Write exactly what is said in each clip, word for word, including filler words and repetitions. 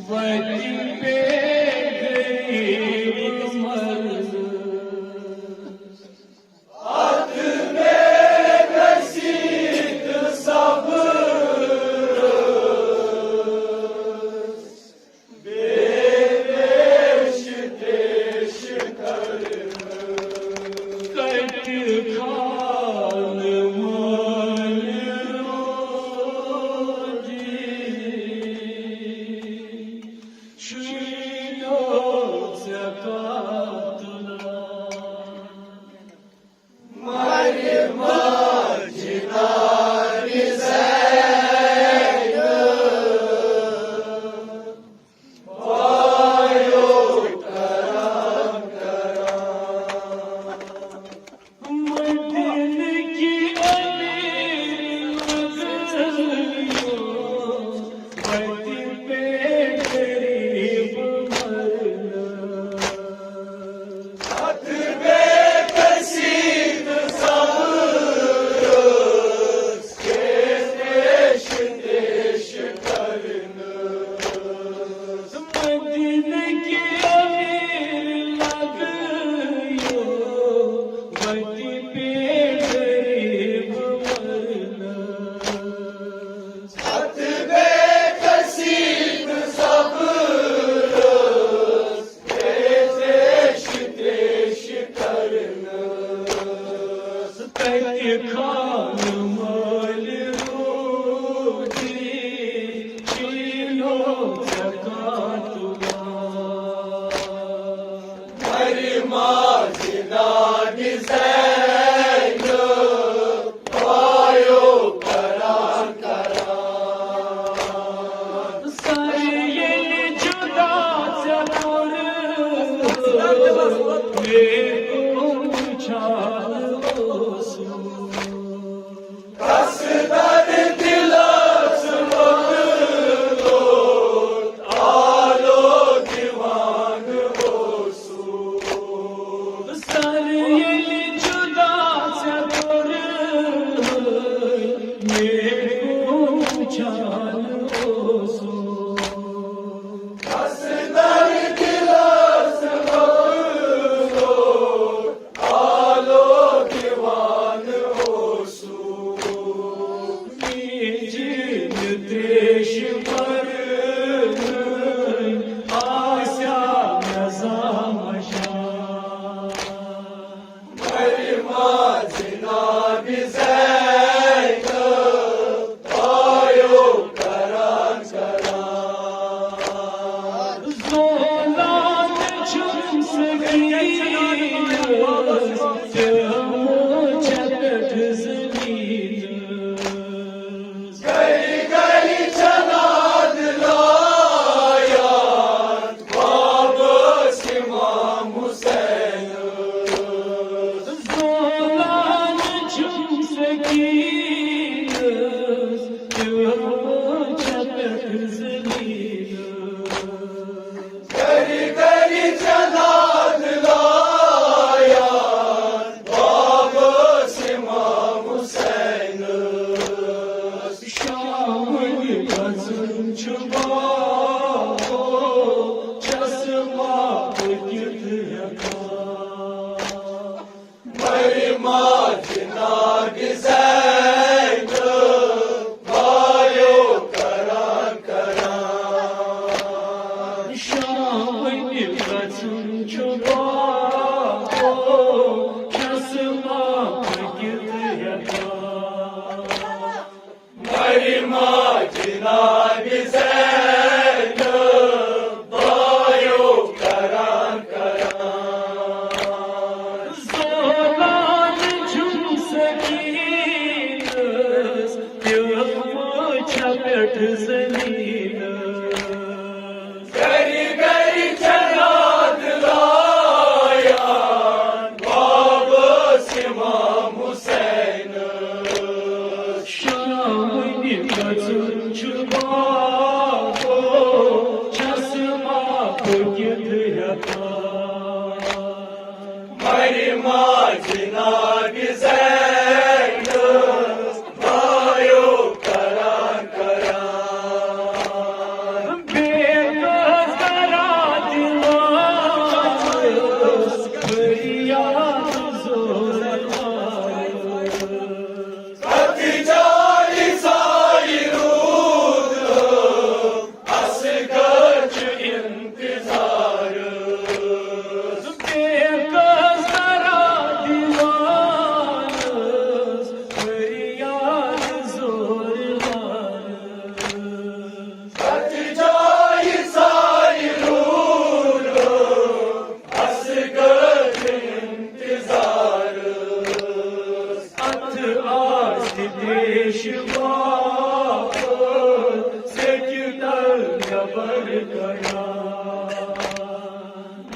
وتہِ پے غریب مرد۔ کتہِ خانہٕ مٲلۍ روزی، شُرۍ نوٚو ژےٚ کتھ تُلان۔ مرِ ماجہِ ناوِ زینب، مدینہ کی امیر لگیو، وتہِ پے غریب مرد۔ اتھ بے کسی تہٕ صبرس پیش پیش کرنس۔ مدینہ کی امیر لگیو، وتہِ پے غریب مرد۔ اتھ بے کسی تہٕ صبرس پیش پیش کرنس۔ تتہِ خانہٕ مٲلۍ روزی، شُرۍ نوٚو ژےٚ کتھ تُلان۔ مرِ ماجہِ ناوِ زینب، آیو کران کران۔ سر ییٚلہِ جدا ژےٚ کوٚر، مےٚ کُن وٕچھان اوسُکھ۔ قصدر دلس منٛز آلو دِوان اوسُکھ۔ سر ییٚلہِ جدا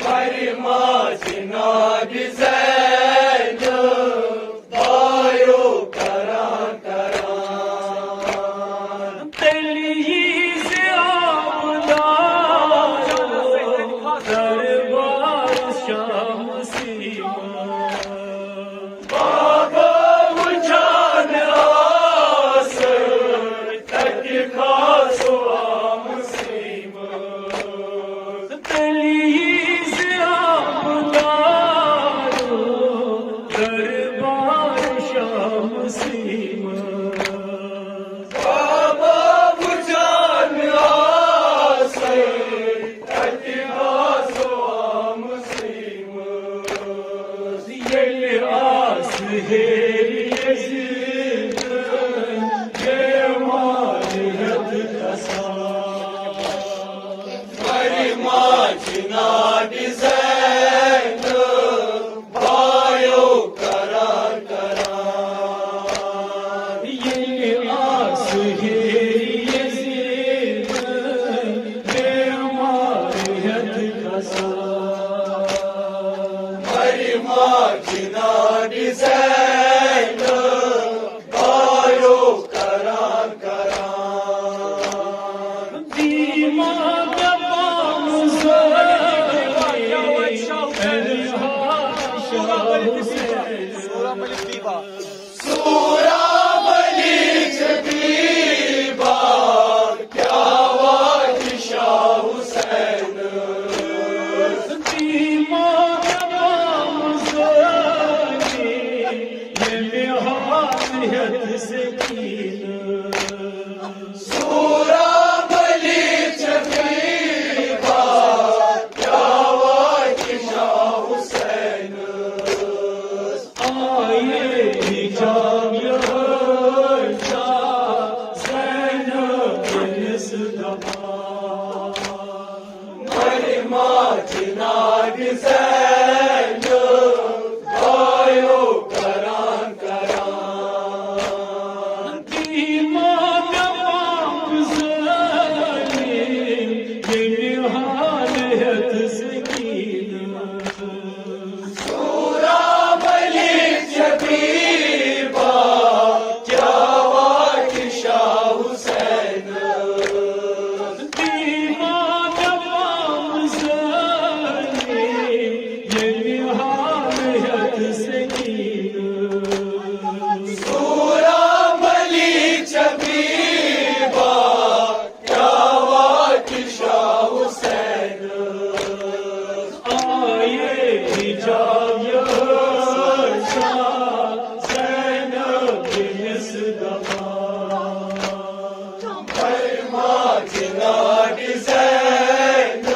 مَرِ ماجہِ نابِ زینب، بایو کران کران۔ تیٚلہِ یی زِ آبدارو دربار شاہ مسیمہٕ۔ بابا وٕچھان آسہٕ تَتہِ خاص عام سیٖمہٕ۔ تیٚلہِ یی زِ آبدارو دربار شاہ مسیمہٕ۔ بابا وٕچھان آسہٕ تَتہِ خاص عام سیٖمہٕ۔ ییٚلہِ آسہٕ ہیٚرِ یزیٖدَن بیمار ہٮ۪تھ کھسان۔ مَرِ ماجہِ نابِ زینب، بایو کران کران۔ ییٚلہِ آسہٕ ہیٚرِ یزیٖدَن بیمار ہٮ۪تھ کھسان۔ مَرِ ماجہِ نابِ زینب، بایو کران کران۔ دیٖما مےٚ پامہٕ زٲلِم، الحاق شاہ حسین۔ سورا مٔلی چھِ بیٖبا، کیٛاہ واتہِ شاہ حسینَس؟ دیٖما مےٚ پامہٕ زٲلِم، ییٚمہِ حال ہٮ۪تھ سکیٖنہٕ۔ سورا مٔلی چھِ بیٖبا، کیٛاہ واتہِ شاہ حسینَس؟ آیے حجاب یہے شاہ زینب ییٚمِس دپان۔ مَرِ ماجہِ نابِ زینب، بایو کران کران۔ دیٖما مےٚ پامہٕ زٲلِم، ییٚمہِ حال ہٮ۪تھ سکیٖنہٕ۔ سورا مٔلی چھِ بیٖبا، کیٛاہ واتہِ شاہ حسینَس؟ دیٖما مےٚ پامہٕ زٲلِم، ییٚمہِ حال ہٮ۪تھ سکیٖنہٕ۔ سورا مٔلی چھِ بیٖبا، کیٛاہ واتہِ شاہ حسینَس؟ آیے حجاب یہے شاہ زینب ییٚمِس دپان۔ مَرِ ماجہِ نابِ زینب،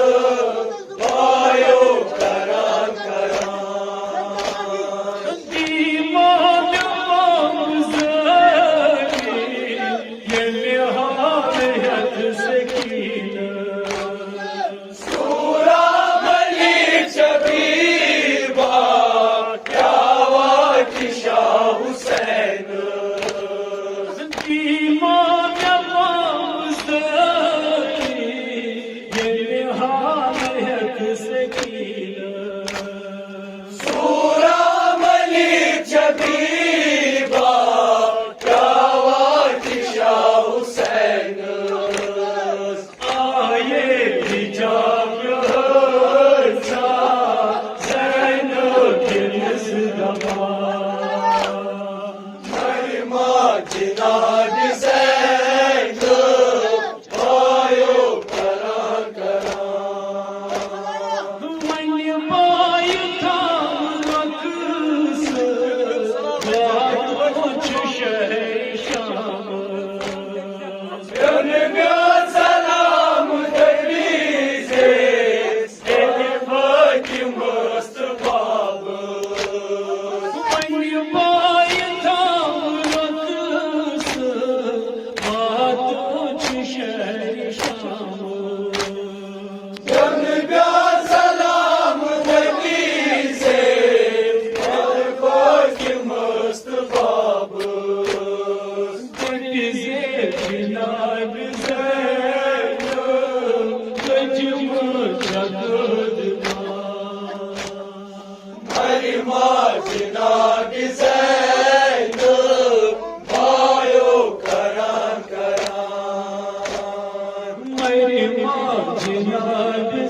بایو کران کران۔ دیٖما مےٚ پامہٕ زٲلِم، ییٚمہِ حال ہٮ۪تھ سکیٖنہٕ۔ سورا مٔلی چھِ بیٖبا، مری ماجہِ ناوِ زینب بایو کران کران۔ مری ماجہِ ناوِ